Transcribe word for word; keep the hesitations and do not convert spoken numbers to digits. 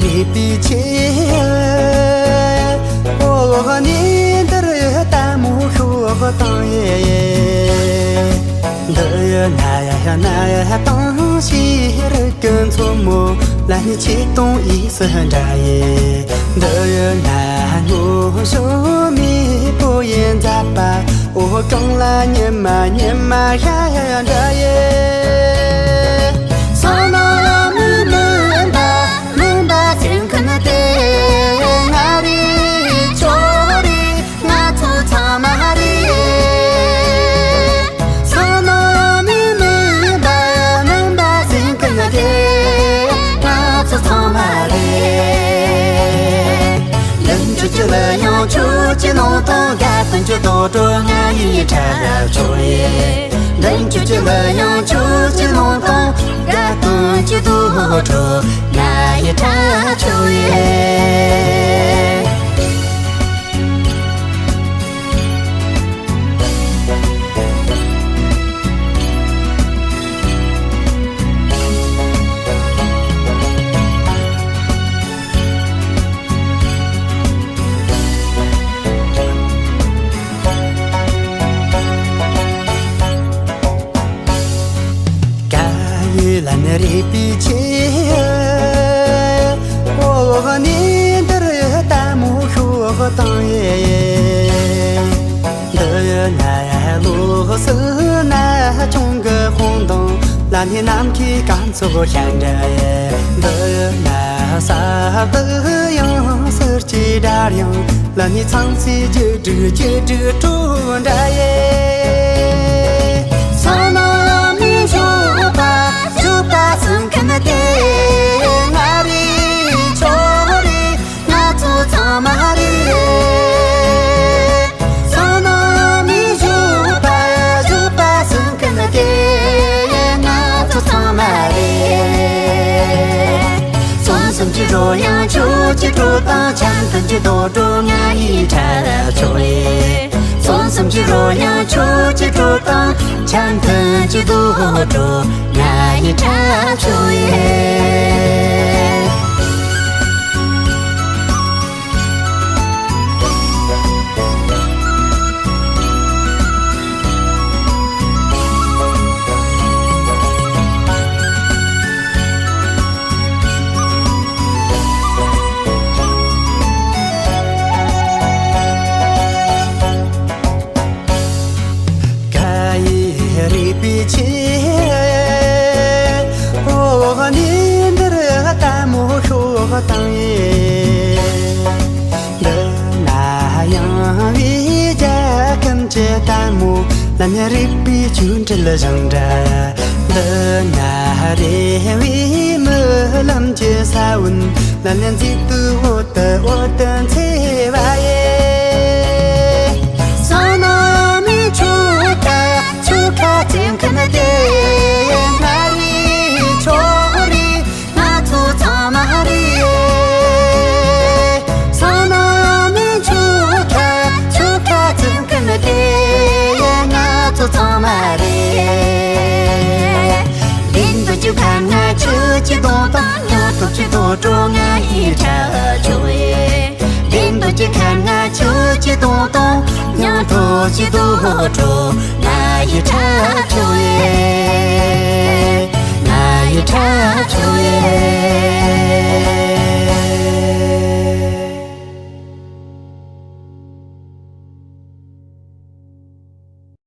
རིག་པའི་ཆེད། འོ་ནི་འདིར་ལྟད་མོ་ཤོག་དང་ཡེ། འདི་ཡི་ན་ཡ་ན་ཡ་དང་ཤེས་རིག་གི་མཚོ་མོ། ལ་ནི་ཆེ་དང་ཡིས་སུ་འདྲ་ཡེ། འདི་ཡི་ན་སྔོ་ཞོ་མེ་པོ་ཡི་མཛད་པ། འོ་གང་ལ་ཉི་མ་ཉི་མ་ཤར་འདྲ་ཡེ། སང་ནོ་མི་མི་འདའ་མི་འདའ་སེང་ཁན་དེ་ང་རེད་ཁྱོད་རེད། ང་ཚོ་ཚང་མ་རེད། སང་ནོ་མི་མི་འདའ་མི་འདའ་སེང་ཁན་དེ་ང་ཚོ་ཚང་མ་རེད། འདི་འཇུ་ཅི་ལ་ཡང་ཆུ་ཅི་ནང་དང་དགའ་སྟོན་གྱི་དོ་དྲོ་ང་ཡི་ཁྲ་ཆོ་ཡེ། འདི་འཇུ་ཅི་ལ་ཡང་ཆུ་ཅི་ནང་དང་དགའ་སྟོན་གྱི་དོ་དྲོ་ང་ཡི་ཁྲ་ཆོ་ཡེ། ཀ་ཡི་ལ་ནི་རིག་པའི་ཆེད། འོ་ནི་འདིར་ལྟད་མོ་ཤོག་དང་ཡེ། འདི་ཡི་ན་ལོ་སི་ན་ཆུང་གི་ཧོང་དང་། ལ་ནི་ནམ་མཁའི་སྐར་ཚོགས་ཤར་འདྲ་ཡེ། འདི་ཡི་ན་ས་བདག་ཡང་སེར་སྐྱའི་སྒྲ་དབྱངས། ལ་ནི་ཚངས་སྲས་རྒྱུད་དྲུག་རྒྱུད་དྲུག་སྤྲོ་འདྲ་ཡེ། སང་ནོ་མི་བཞུགས་པ་བཞུགས་པ་སེང་ཁན་དེ་ང་རེད་ཁྱོད་རེད། ང་ཚོ་ཚང་མ་རེད། སང་ནོ་མི་བཞུགས་པ་བཞུགས་པ་སེང་ཁན་དེ་ང་ཚོ་ཚང་མ་རེད། གསུམ་གསུམ་གྱི་རོལ་དབྱངས་ཆུ་གཅིག་དྲོད་དང་འཆམ་མཐུན་གྱི་དོ་དྲོ་ང་ཡི་ཁྲ་ཆོ་ཡེ། གསུམ་གསུམ་གྱི་རོལ་དབྱངས་ཆུ་གཅིག་དྲོད་དང་འཆམ་མཐུན་གྱི་དོ་དྲོ་ང་ཡི་ཁྲ་ཆོ་ཡེ། ཀ་ཡི་རིག་པའི་ཆེད། འོ་ནི་འདིར་ལྟད་མོ་ཤོག་དང་ཡེ། འདི་ན་ཡང་བའི་རྒྱལ་ཁམས་ཀྱི་ལྟད་མོ། ལ་ནི་རིག་པའི་ཆོས་འབྲེལ་ཞིང་འདྲ། འདི་ན་རེ་བའི་རྨི་ལམ་གྱི་ས་བོན། ལ་ནི་མཛེས་སྡུག་འོད་དུ་འོད་དུ་འཚེར་བ་ཡེ། སང་ནོ་མི་ཆུ་ཁ་ཆུ་ཁ་ཅན་ཁན་དེ་ང་རེད་ཁྱོད་རེད། ང་ཚོ་ཚང་མ་རེད། སང་ནོ་མི་ཆུ་ཁ་ཆུ་ཁ་ཅན་ཁན་དེ་ང་ཚོ་ཚང་མ་རེད། བདེན་དོན་གྱི་ཁ་ང་ཆུ་གཅིག་དོང་དང་། ཉམས་རྟོགས་ཀྱི་དོ་དྲོ་ང་ཡི་ཁྲ་ཆོ་ཡེ། བདེན་དོན་གྱི་ཁ་ང་ཆུ་གཅིག་དོང་དང་། ཉམས་རྟོགས་ཀྱི་དོ་དྲོ་ང་ཡི་ཁྲ་ཆོ་ཡེ།